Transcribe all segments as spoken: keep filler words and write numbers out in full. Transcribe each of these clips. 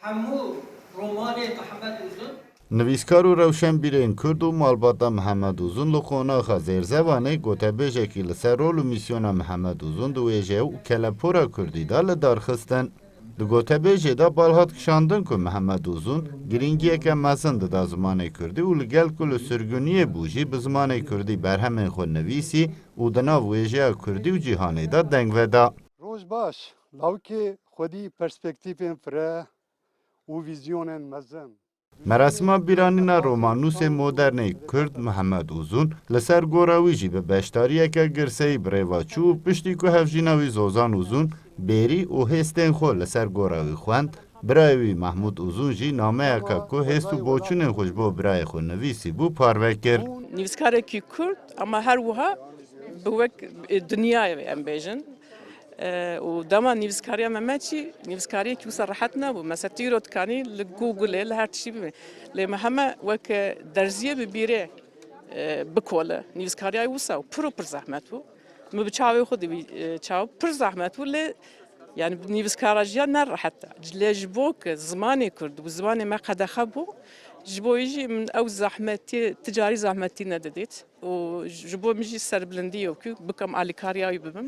Hemû romanê Mihemed Uzun. Nivîskar û rewşenbîrên Kurd û malbata Mihemed Uzun li qonaxa Zêrzevanê gotebêjekî li ser rol û mîsyona Mihemed Uzun di wêje û kelepora Kurdî de li dar xistin. Di gotebêjê de bal hat kişandin ku Mihemed Uzun girîngiyeke mezin dida zimanê Kurdî û li gel ku li sirguniyê bû jî bi zimanê Kurdî berhemên xwe nivîsî û di nav wêjeya Kurdî û cîhanê de deng veda. Roj baş, lawikê xwedî perspektîfên fireh û vîzyonên mezin. Merasîma bîranîna romannûsê modernê Kurd Mihemed Uzun li ser gora wî jî bi beşdariyeke girseyî bi rê ve çû û piştî ku hevjîna wî Zozan Uzun bêrî û hêstên xwe li ser gora wî xwend, birayê wî Mehmûd Uzun jî nameyeke ku hêst û boçûnên xwe ji bo birayê xwe nivîsîbû parve kir. Nivîskarekî Kurd ama her wiha bi wek, e, dinyayê em bêjin. E, û dema nivîskariya Mehmet jî nivîskariyekî wisa rehet nebû. Mesela tu îro dikanî li Googleê, li her tiştî bibî. Lê Meheme weke derziyê bibîrê, e, bikole. Nivîskariya wisa û pir û pir zehmet bû. Min bi çavê xwe dibî, e, çaw pir zehmet bû lê yani nivîskara jiyan ne rehet e. Lê ji bo ku zimanê Kurd û zimanê me qedexe bû, ji bo wî jî min ew zehmetî, ti carî zehmetî nedidît. û ji bo min jî serbilindî ye ku bikim alîkariya wî bibim.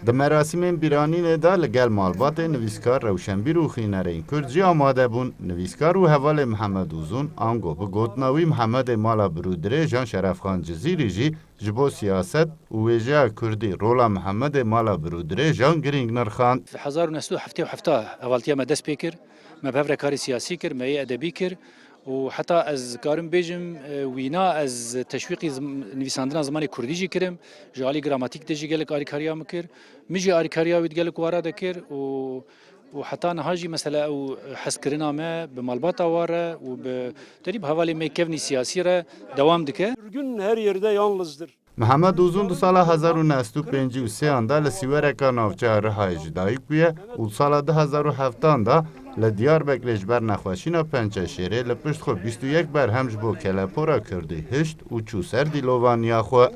Di merasîmên bîranînê de li gel malbatê nivîskar, rewşenbîr û xînerên Kurd jî amade bûn. Nivîskar û hevalê Mihemed Uzun, ango bi gotina wî Mihemedê Mala Birûdirêjan Şerefxan Cizîrî jî ji bo siyaset û wêjeya Kurdî rola Mihemedê Mala Birûdirêjan girîng nirxand. Hezar û neh sed û heftê û heft hevaltiya me dest pê kir. Me bi hev re karê siyasî kir, me yê edebî kir û heta ez karim bêjim, e, wîna ez teşwîqî zim-, nivîsandina zimanê kurdî jî kirim. Ji alî gramatîk de jî gelek alîkariya min kir. Min jî alîkariya wî di gelek wara de kir û û heta niha jî mesela ew hezkirina me bi malbata wa re û bi tenî bi hevalên me kevnî siyasî re dewam dike. Sürgün her yerde yalnızdır. Mihemed Uzun di sala hezar û neh sed û pêncî û sê an de li Sîwereka navçeya Rihayê ji dayik bûye û di sala du hezar û heft an de li Diyarbekirê ji ber nexweşîna pençeşêrê li pişt xwe bîst û yek berhem ji bo kelepora Kurdî hişt û çû ser dîlovaniya xwe.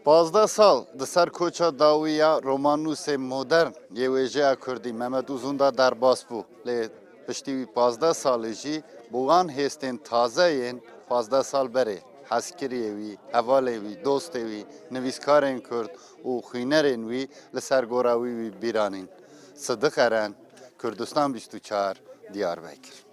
Pazdeh sal di ser koça dawî ya romannûsê modern yê wêjeya Kurdî Mehmet Uzun de derbas bû. Lê piştî wî pazdeh salî jî bi wan hêstên taze yên pazdeh sal berê hezkiriyê wî, hevalê wî, dostê wî, nivîskarên Kurd û xwînerên wî li ser gora wî wî bîranîn. Sidiq Eren, Kurdistan bîst û çar, Diyarbekir.